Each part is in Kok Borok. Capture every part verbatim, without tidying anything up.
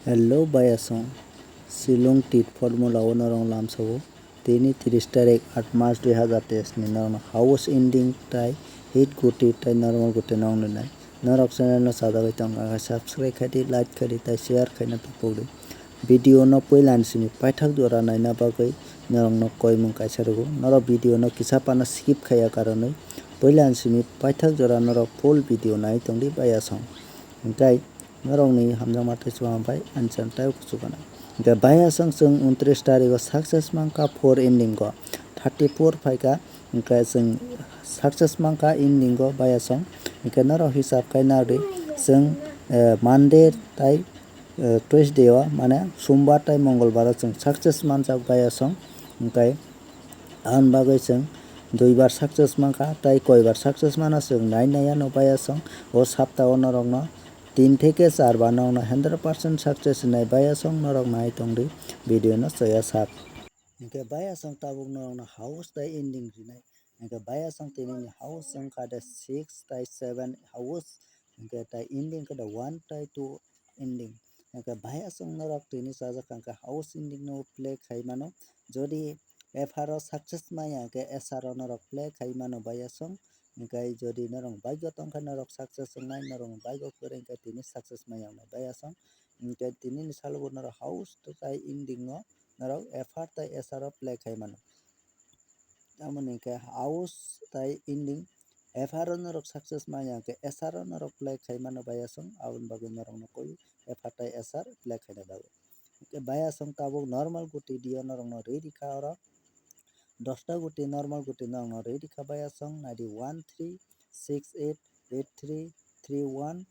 Hello bayasong, Shillong tit formula o norong lamsao. Tini tris tarik aat mas dui hazar teis ni norong house ending tai hit guti tai normal guti nong nai. Norok channel no sajagwi tong kha subscribe khai di, like khai di tai share khaina tongpok di. Video no puila ni simi paithak jora naina bagwi norok no koimung kaisa rwgo. Norok video no kisa pana skip khaiya karonwi puila ni simi paithak jora norok full video nai tong di bayasong. Hingkai norokni hamjakma tei chubahabai ani channel tai kuchuk gana. Hingke bayasong chwng untris tarigo success mankha four ending o, thirty four phaikha, hingke chwng success mankha ending o bayasong. Hingke norok hisab khai narwdi chwng, eh, Monday tai, eh, Tuesday o mane Sombar tai Mongolbar o chwng success manjak bayasong. Hingke aboni bagwi chwng duibar success mankha tai koibar success mano chwng nai naiya no bayasong. O sapta o norokno tin theke char ba nokno hundred percent success hinai bayasong norok nai tongdi video no choya sak. Hingke bayasong tabuk norokno house tai ending rinai. Hingke bayasong tini ni house wngkha de six tai seven house, hingke tai ending khe de one tai two ending. Hingke bayasong norok tini sajak kha hingke house ending no play khai mano. Jodi F R o success maya hingke S R o norok play khai mano bayasong. Hingke jodi norok bike o tongkha norok success wngnai, norok bike o kwrwi hingke tini success maya wngnai bayasong. Hingke tini ni salo bo norok house tai ending o norok F R tai S R o play khai mano. Tamoni hingke house tai ending F R o norok success maya hingke S R o norok play khai mano bayasong, aboni bagwi norokno koi F R tai S R play khaina bagwi. Hingke bayasong tabuk normal guti dio norokno ready kha oro. Dosta guti normal guti norokno ready kha bayasong, naidi one three six eight eight three three one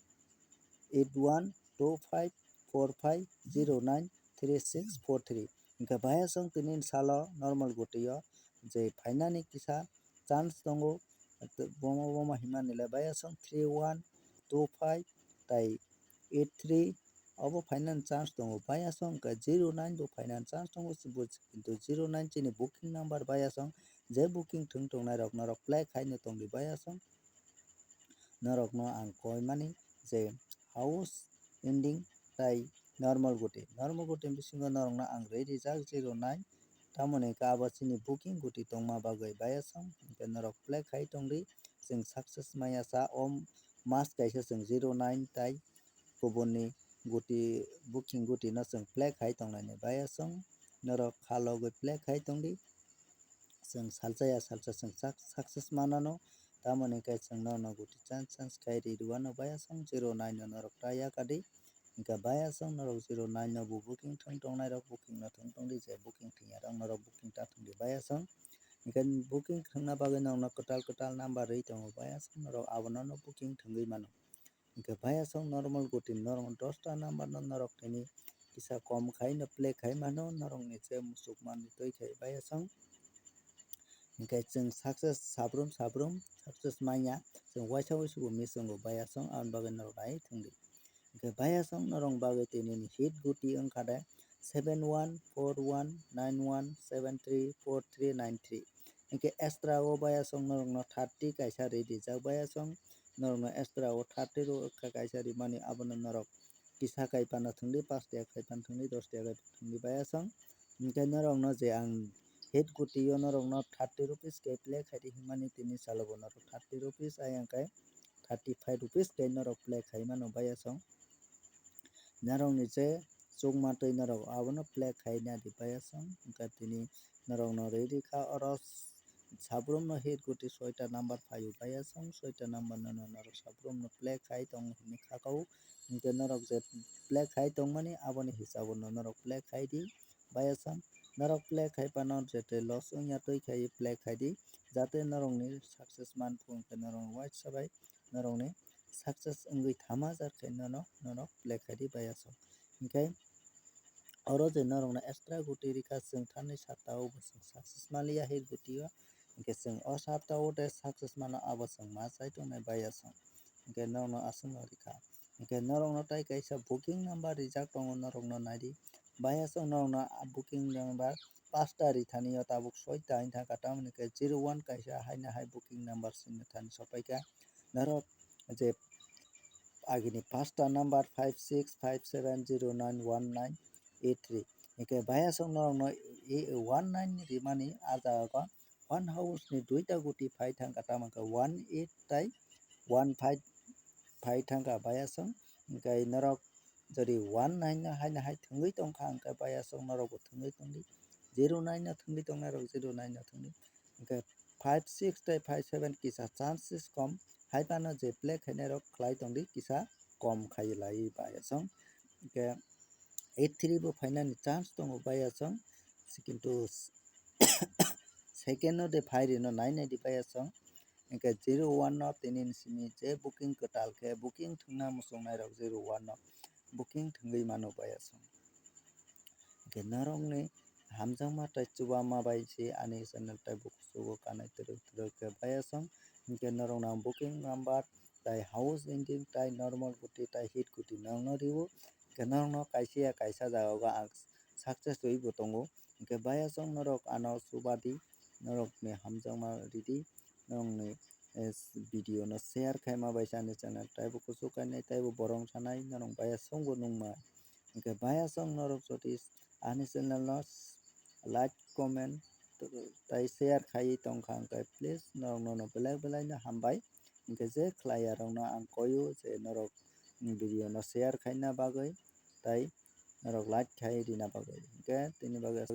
eight one two five four five zero nine three six four three. Hingke bayasong tini salo normal guti o je phainani kisa chance tongo, bomo bomo himani le bayasong three one two five tai eight three obo phainani chance tongo. Bayasong hingke zero nine bo phainani chance tongo, kintu zero nine chini booking number bayasong je booking thwng tongnai rok norok play khaino tongdi bayasong. Norokno ang koimani je house ending tai normal guti. Normal guti bisingo norokno ang rwi rijak zero nine. Tamoni hingke abo chini booking guti tongma bagwi bayasong hingke norok play khai tongdi. Chwng success maya sa o mas kaisa chwng zero nine tai kubunni guti booking guti no chwng play khai tongnai ni bayasong. Norok khalogwi play khai tongdi. Chwng salsa ya salsa chwng success manano. Tamoni hingke chwng norokno guti chance chance khai ri rwano bayasong zero nine no norok ta yakadi. Hingke bayasong norok zero nine no bo booking thwng tongnai rok booking no thwng tongdi, je booking thwngya rok norok booking ta thwngdi bayasong. Hingke booking thwngna bagwi norokno kwtal kwtal number rwi tongo bayasong, norok abono no booking thwngwi mano. Hingke bayasong normal guti norok dosta number no norok tini kisa kom khai no play khai mano, norok ni je musuk manwi twi khai bayasong. Hingke chwng success sabrum sabrum success manya, chwng waisa waisa bo miss wngo bayasong, aboni bagwi norok nai thwngdi. Hingke bayasong norok bagwi tini ni hit guti wngkha de seven one four one nine one seven three four three nine three. Hingke extra o bayasong norokno thirty kaisa rwi rijak bayasong, norokno extra o thirty ro wngkha kaisa rimani, abono norok kisa kai pano thwngdi, pash tiya kai pano thwngdi, dos tiya kai pano thwngdi bayasong. Hingke norokno je ang hit guti o norokno thirty rupees ke play khaidi himani tini salo bo norok thirty rupees ayang kai thirty five rupees ke norok play khai mano bayasong. Norokni je chukma twi norok abono play khai nadi bayasong, hingke tini norokno ready kha oro. Sabrum no hit guti soita number phaio bayasong, soita number no norok sabrum no play khai tong hinwi kha kau. Hingke norok je play khai tongmani aboni hisabo no norok play khai di bayasong. Norok play khai pano jete loss wngya twi khai play khai di, jate norokni success man phung khe norok waisa bai norokni success wngwi thama jar khe nono norok play khai di bayasong. Hingke oro je norokno extra guti rikha chwng thani sapta o bo chwng success manliya hit guti o, hingke chwng o sapta o de success mano abo chwng ma chai tongnai bayasong. Hingke norokno aswkno rikha, hingke norokno tai kaisa booking number rijak tongo, norokno naidi bayasong norokno booking number pasta rithani o tabuk soita wngkha, tamoni khe zero one kaisa haino hai booking number simi thani sopaikha. Norok je agini pasta number five six five seven zero nine one nine eight three. Hingke bayasong norokno e one nine ni rimani a jaga o one house ni duita guti phai thangkha, tamo khe one eight tai one five phai thangkha bayasong. Hingke norok jodi one nine no haino hai thwngwi tongkha, hingke bayasong norokbo thwngwi tongdi. Zero nine no thwngwi tongnairok zero nine no thwngdi. Hingke five six tai five seven kisa chances kom, hai phano je play khainairok khlai tongdi, kisa kom khai lai bayasong. Hingke eight three bo phainani chance tongo bayasong, kintu second no de phai rino nai nai di bayasong. Hingke zero one no tini ni simi je booking kwtal khe booking thwngna muchungnairok zero one no booking thwngwi mano bayasong. Hingke norokni hamjakma tai chubama bai se ani channel tai bo kuchugo kanai twrwk twrwk khe bayasong. Hingke norokno ang booking number tai house ending tai normal guti tai hit guti norokno riwo. Hingke norokno kaisa ya kaisa jaga o ang success rwi bo tongo. Hingke bayasong norok ano chubadi, norokni hamjakma ridi, norokni, eh, video no share khaima bai se ani channel taibo kuchuk kainai, taibo borok sanai, norok bayasongbo nungma. Hingke bayasong norok jodi ani channel no like, comment tai share khaiwi tongkha, hingke please norok nono belai belai no hambai. Hingke je khlai ya rokno ang koyo je norok video no share khaina bagwi tai norok like khai rina bagwi. Hingke tini bagwi